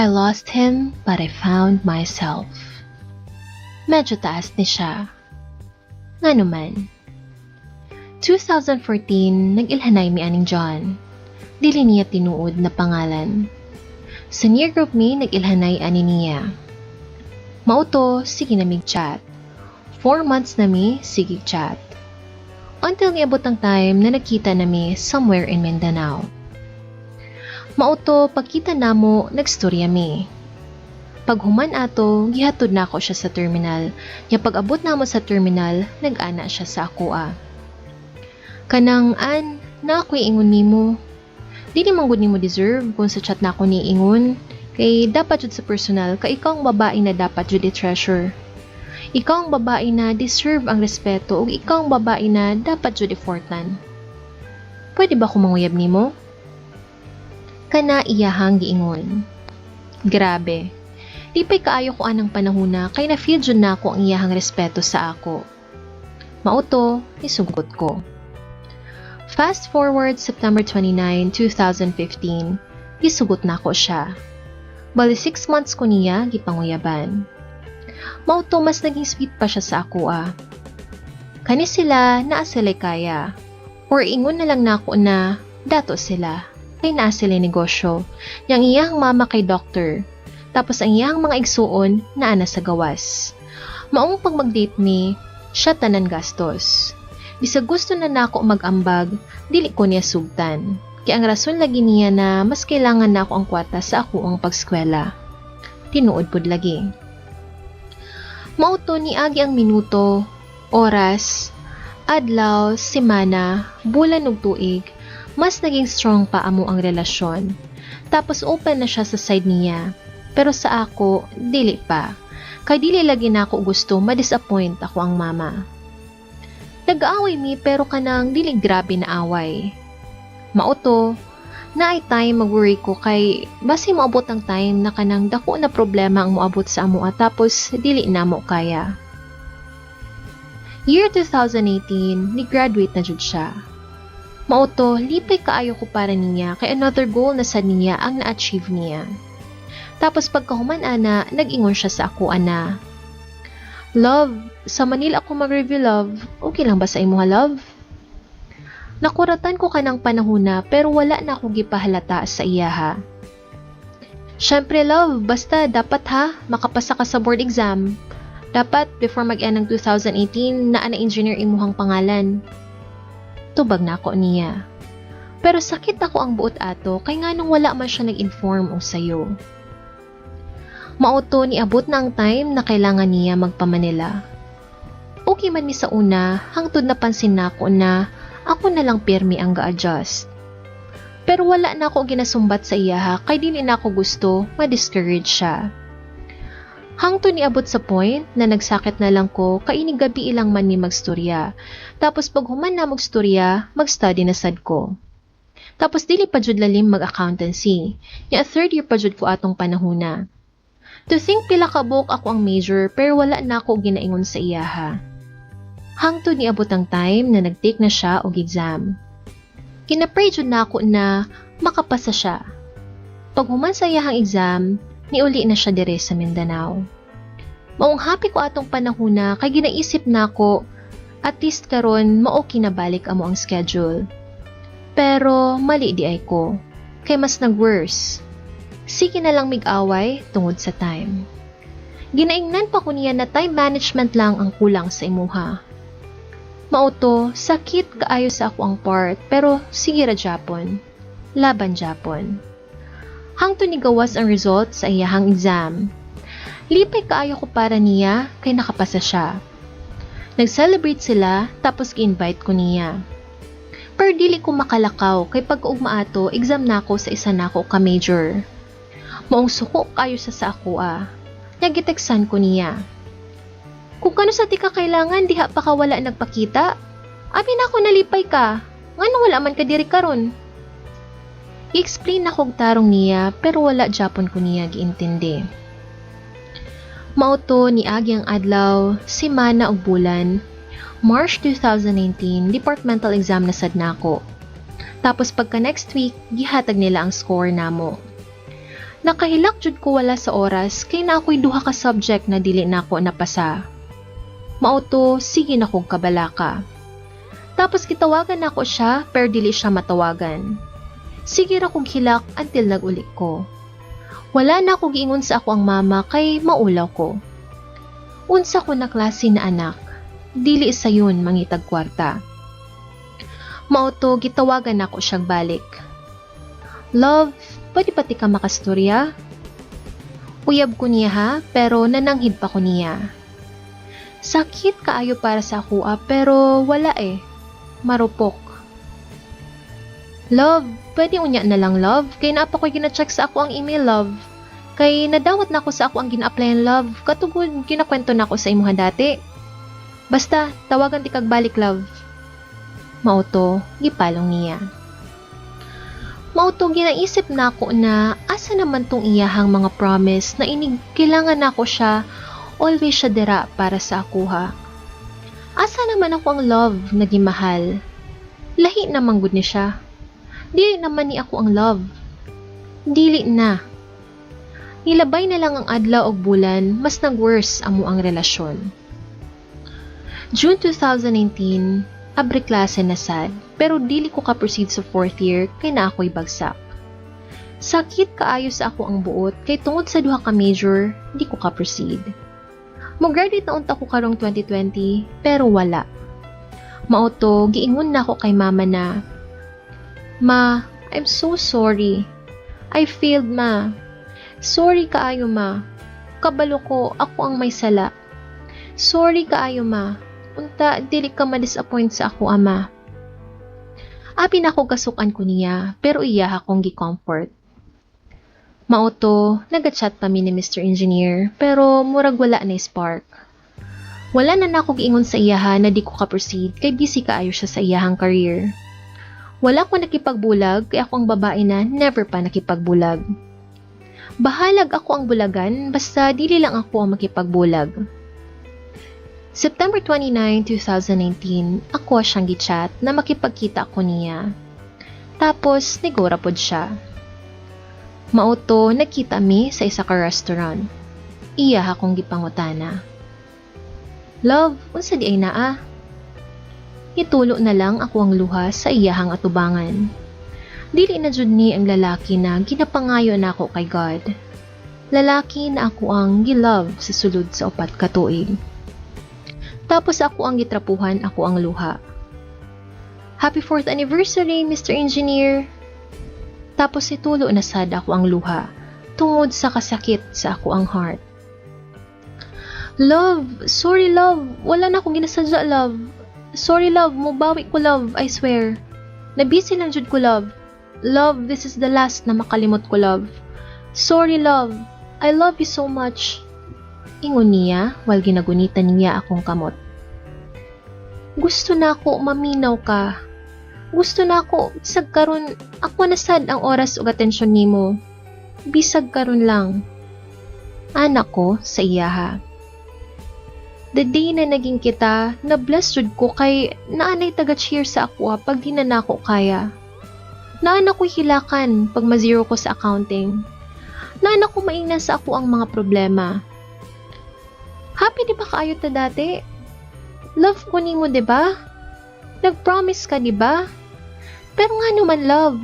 I lost him, but I found myself. Medyo taas ni siya. Ngano man. 2014, nag-ilhanay mi aning John. Dili niya tinuod na pangalan. Sa near group mi nag-ilhanay ani niya. Mao to, sige na mig chat. 4 months na mi, sige chat. Until niabot ang time na nagkita na mi somewhere in Mindanao. Mao to, pagkita namo, nagstorya mi. Paghuman ato, gihatod nako siya sa terminal. Nya pag-abot namo sa terminal, nag-ana siya sa akoa. Kanang an, naa ko'y ingon nimo. Dili man gud nimo deserve kung sa chat nako ni ingon. Kay dapat jud sa personal kay ikaw ang babae na dapat jud i-treasure. Ikaw ang babae na deserve ang respeto ug ikaw ang babae na dapat jud i-fortan. Pwede ba ko manguyab nimo? Kana iyahang giingon. Grabe. Lipay kaayo ko anang panahona kay na-feel jud nako ang iyahang respeto sa ako. Mao to, nisugot ko. Fast forward September 29, 2015, gisugot nako siya. Bali 6 months ko niya gipanguyaban. Mao to, mas naging sweet pa siya sa ako ah. Kani sila, naa sila'y kaya. Or ingon na lang nako na dato sila. Kay naa sila negosyo. Yang iyang mama kay doctor. Tapos ang iyang mga igsuon naa na sa gawas. Maong pag mag-date mi, siya tanan gastos. Bisag gusto na nako mag-ambag, dili ko niya sugtan. Kay ang rason lagi niya na mas kailangan nako ang kwarta sa ako ang pagskwela. Tinuod pud lagi. Mao to, niagi ang minuto, oras, adlaw, semana, bulan ug tuig, mas naging strong pa amo ang relasyon. Tapos open na siya sa side niya. Pero sa ako, dili pa. Kay dili lagi nako gusto ma-disappoint ako ang mama. Nag-aaway mi pero kanang dili grabe na away. Mao to, naay time mag-worry ko kay basi moabot ang time na kanang dako na problema ang moabot sa amoa tapos dili na mo kaya. Year 2018, ni-graduate na jud siya. Mao to, lipay kaayo ko para niya kay another goal na sad niya ang na-achieve niya. Tapos pagkahuman ana, nag-ingon siya sa ako ana. "Love, sa Manila ako mag-review, love. Okay lang ba sa imuha, love?" Nakuratan ko kanang panahona pero wala na ako gipahalata sa iyaha. "Syempre, love, basta dapat ha, makapasa ka sa board exam. Dapat before mag-end ng 2018, naa na engineer imuhang pangalan." Tubag nako niya. Pero sakit ako ang buot ato kay nganong wala man siya nag-inform og sayo. Mao to, niabot na ang time na kailangan niya magpa-Manila. Okay man mi sa una, hangtod napansin nako na ako na lang pirmi ang ga-adjust. Pero wala na ako ginasumbat sa iyaha kay dili na ako gusto ma-discourage siya. Hangtod niabot sa point na nagsakit na lang ko kay inig gabi ilang man mi magstorya. Tapos pag human na magstorya, mag-study na sad ko. Tapos dili pa jud lalim mag-accountancy. Nya third year pa jud ko atong panahona. To think pila ka buok ako ang major pero wala na ako ginaingon sa iyaha. Hangtod niabot ang time na nag-take na siya og exam. Kinapray jud nako na makapasa siya. Pag human sa iyahang exam, niuli na siya dire sa Mindanao. Maong happy ko atong panahona kay ginaisip nako at least karon mao kinabalik amo ang schedule. Pero mali diay ko kay mas nag-worse. Sige na lang mig-away tungod sa time. Ginaingnan pa ko niya na time management lang ang kulang sa imuha. Mao to, sakit kaayo sa ako ang part pero sige ra japon. Laban japon. Hangtod nigawas ang result sa iyahang exam. Lipay kaayo ko para niya kay nakapasa siya. Nag-celebrate sila tapos gi-invite ko niya. Pero dili ko makalakaw kay pagkaugma ato, exam nako sa isa nako ka major. Maong suko kaayo sa ako ah. Nya giteksan ko niya. "Kung kano sa ti ka kailangan, diha pa ka wala nagpakita. Abi na ako nalipay ka. Ngano wala man ka diri karon?" I-explain nako og tarong niya pero wala japon ko niya giintindi. Mao to, niagi ang adlaw, semana ug bulan. March 2019, departmental exam na sad nako. Tapos pagka next week, gihatag nila ang score namo. Nakahilak jud ko wala sa oras kay naa ko'y duha ka subject na dili nako napasa. Mao to, sige na kong kabalaka. Tapos gitawagan nako siya pero dili siya matawagan. Sige ra kong hilak until nag-uli ko. Wala na ako giingon sa akoang mama kay maulaw ko. Unsa ko na klase na anak, dili sayon mangitag kwarta. Mao to, gitawagan nako siyang balik. "Love, pwede pa tika makastorya? Uyab ko niya ha, pero nananghid pa ko niya. Sakit kaayo para sa akoa pero wala eh. Marupok. Love, pwede unya na lang, love, kay naa pa ko'y gina-check sa akoang email, love. Kay nadawat na ako sa akoang gina-applyan, love, katugod ginakwento nako sa imuha dati. Basta, tawagan ti kag balik, love." Mao to, gipalong niya. Mao to, ginaisip nako na asa naman tong iyahang mga promise na inig kailangan nako siya, always siya dira para sa akuha. Asa naman ako ang love na gimahal? Lahi naman gud ni siya. Dili naman ni ako ang love. Dili na. Nilabay na lang ang adlaw og bulan, mas nag-worse amoang relasyon. June 2019, abre klase na sad, pero dili ko ka-proceed sa fourth year kay naa ko'y bagsak. Sakit kaayo sa akoang buot kay tungod sa duha ka major, di ko ka-proceed. Mo-graduate na unta ko karong 2020, pero wala. Mao to, giingon nako kay mama na, "Ma, I'm so sorry. I failed, Ma. Sorry kaayo, Ma. Kabalo ko, ako ang may sala. Sorry kaayo, Ma. Unta, dili ka ma-disappoint sa ako, ama." Abi na ako kasukan ko niya, pero iya akong gi-comfort. Mao to, naga-chat pa mi ni Mr. Engineer, pero murag wala na spark. Wala na nako giingon sa iyaha na di ko ka-proceed kay busy kaayo siya sa iyahang career. Wala ko nakipagbulag kay ako ang babae na never pa nakipagbulag. Bahalag ako ang bulagan, basta dili lang ako ang makipagbulag. September 29, 2019, ako siyang gichat na makipagkita ko niya. Tapos, nigura pod siya. Mao to, nagkita mi sa isa ka restaurant. Iya akong gipangutana. "Love, unsa diay naa?" Itulo na lang ako ang luha sa iyahang atubangan. Dili na jud ni ang lalaki na ginapangayo nako kay God. Lalaki na ako ang gilove sa sulod sa 4 ka tuig. Tapos ako ang gitrapuhan ako ang luha. "Happy 4th anniversary, Mr. Engineer." Tapos itulo na sad ako ang luha tungod sa kasakit sa ako ang heart. "Love, sorry love, wala na akong ginasadya, love. Sorry love, mubawi ko love, I swear. Nabisi lang jud ko, love. Love, this is the last na makalimot ko, love. Sorry love, I love you so much." Ingon niya while ginagunitan niya akong kamot. "Gusto na ako maminaw ka. Gusto na ako, bisag karon ako na sad ang oras ug atensyon nimo. Bisag karon lang." Ana ko sa iyaha. The day na naging kita, na-bless jud ko kay naanay taga-cheer sa ako pag di na nako kaya. Naan ako'y hilakan pag ma-zero ko sa accounting. Naan ako maingnan sa ako ang mga problema. Happy di ba kaayo ta dati? Love ko nimo, di ba? Nag-promise ka, di ba? Pero nga naman, love.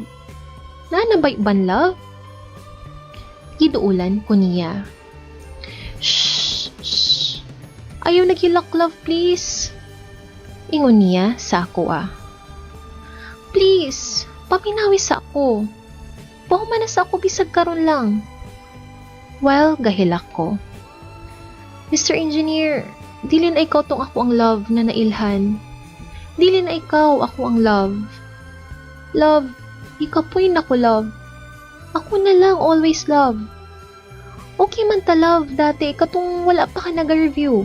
Naa na ba'y uban, love?" Giduulan ko niya. "Shh, shh. Ayaw naghilak, love, please." Ingon niya sa ako ah. "Please, paminawi sa ako. Pahuman na sa ako bisag karon lang." While gahilak ko. "Mr. Engineer, dili na ikaw tong ako ang love na nailhan. Dili na ikaw ako ang love. Love, ikapoy na ko, love. Ako na lang always, love. Okay man ta, love, dati katong wala pa ka naga-review.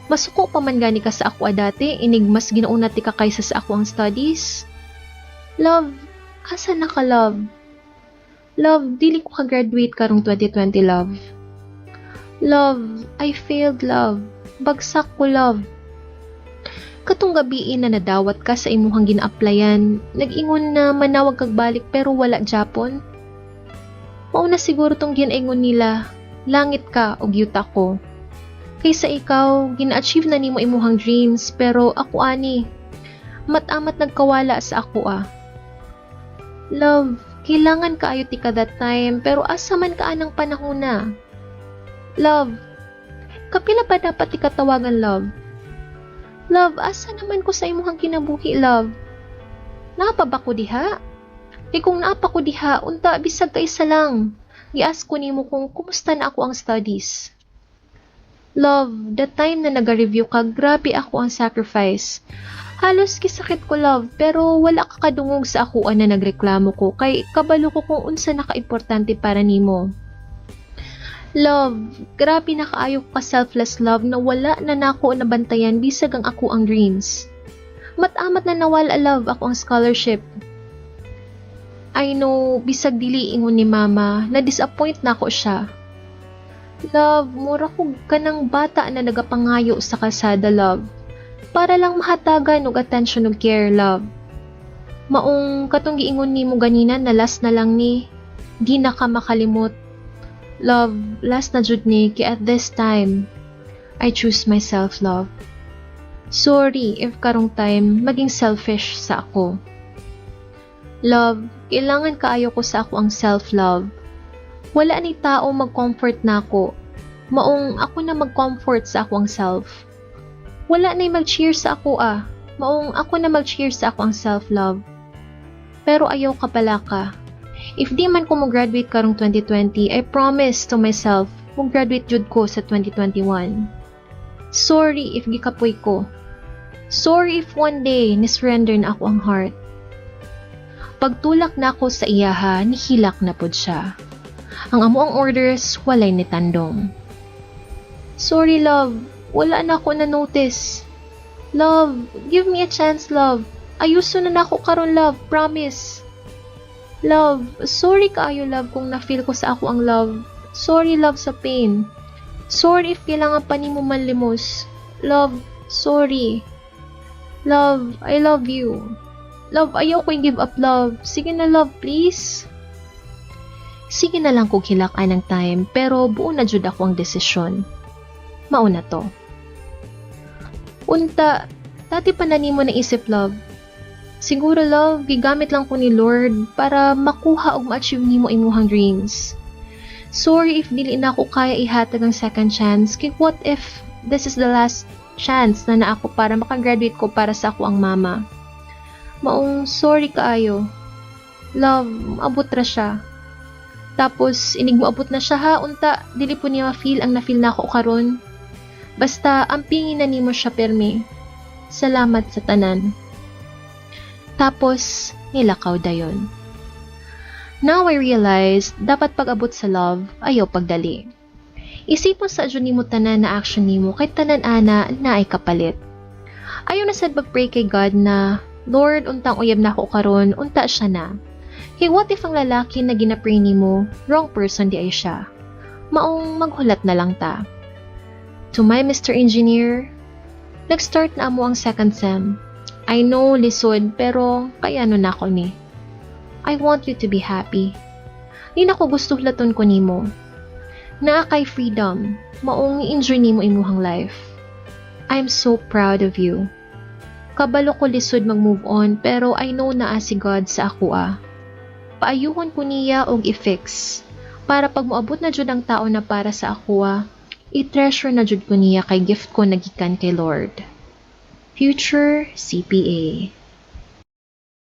Masuko pa man gani ka sa ako dati, inig mas ginauna ti ka kaysa sa ako ang studies. Love, asa na ka, love? Love, dili ko ka-graduate karong 2020, love. Love, I failed, love. Bagsak ko, love. Katong gabii na nadawat ka sa imuhang gina-applyan, nag-ingon na manawag kag balik pero wala japon." Mao na siguro tong ginaingon nila, langit ka ug yuta ko. Kaysa ikaw, gina-achieve na nimo imuhang dreams, pero ako ani, mat-amat nagkawala sa ako ah. Love, kailangan kaayo tika that time, pero asa man ka anang panahon na? Love, kapila pa dapat tika tawagan, love? Love, asa naman ko sa imuhang kinabuhi, love? Naa pa ba ko diha? Kay kung naa pa ko diha, unta bisag kaisa lang. Gi-ask ko nimo kung kumusta na ako ang studies. Love, the time na naga-review ka, grabe ako ang sacrifice. Halos kisakit ko, love, pero wala ka kadungog sa ako na nagreklamo ko kay kabalo ko kung unsa naka-importante para nimo. Love, grabe na kaayo ka selfless, love, na wala na nako nabantayan bisag ang ako ang dreams. Mat-amat na nawala, love, ako ang scholarship. I know, bisag dili ingon ni Mama, na disappoint nako siya. Love, mura ko kanang bata na nagapangayo sa kalsada, love. Para lang mahatagan og attention ug care, love. Maong katong giingon nimo ganina na last na lang ni, di na ka makalimot. Love, last na jud ni kay at this time, I choose myself, love. Sorry if karong time maging selfish sa ako. Love, kailangan kaayo ko sa ako ang self-love. Wala ni tao mag-comfort nako. Maong ako na mag-comfort sa ako ang self. Wala na'y mag-cheer sa ako ah. Maong ako na mag-cheer sa ako ang self-love. Pero ayaw ka pala ka. If di man ko mo-graduate karong 2020, I promise to myself, mo-graduate jud ko sa 2021. Sorry if gikapoy ko. Sorry if one day ni-surrender na ako ang heart. Pagtulak na ako sa iyaha, nihilak na pod siya. Ang amo ang orders, walay nitandong. Sorry, love, wala na ako na notice. Love, give me a chance, love. Ayuso na nako karon, love, promise. Love, sorry kaayo, love, kung na-feel ko sa ako ang love. Sorry, love, sa pain. Sorry if kailangan pa nimo manlimos. Love, sorry. Love, I love you. Love, ayaw ko give up, love. Sige na, love, please. Sige na lang kog hilak anang time, pero buo na jud ako ang desisyon. Mauna to. Unta, dati pa na nimo naisip, love. Siguro, love, gigamit lang ko ni Lord para makuha ug ma-achieve nimo imuhang dreams. Sorry if dili na ako kaya ihatag ang second chance, kay what if this is the last chance na naa ko para makagraduate ko para sa ako ang mama? Maong sorry kaayo. Love, maabot ra siya. Tapos, inig moabot na siya ha, unta, dili po niya ma-feel ang na-feel na ako karon. Basta, ampingin na nimo siya permi. Salamat sa tanan. Tapos, nilakaw dayon. Now I realize, dapat pag-abot sa love, ayaw pagdali. Isipon sa jud nimo tanan na action nimo kay tanan ana naay kapalit. Ayaw na sad pag-pray kay God na, "Lord, untang uyab na ako karon, unta siya na." Kay what if ang lalaki na ginapray nimo, wrong person di ay siya? Maong maghulat na lang ta. To my Mr. Engineer, nag-start na amo ang second sem. I know, lisod, pero kaya no na ako ni. I want you to be happy. Di na ko gusto hulaton ko nimo. Naa kay freedom, maong enjoy nimo imuhang life. I'm so proud of you. Kabalo ko lisod mag-move on, pero I know naa si God sa ako ah. Paayuhon ko niya og i-fix para pag moabot na jud ang tao na para sa ako ah, i-treasure na jud ko niya kay gift ko nagikan kay Lord. Future CPA.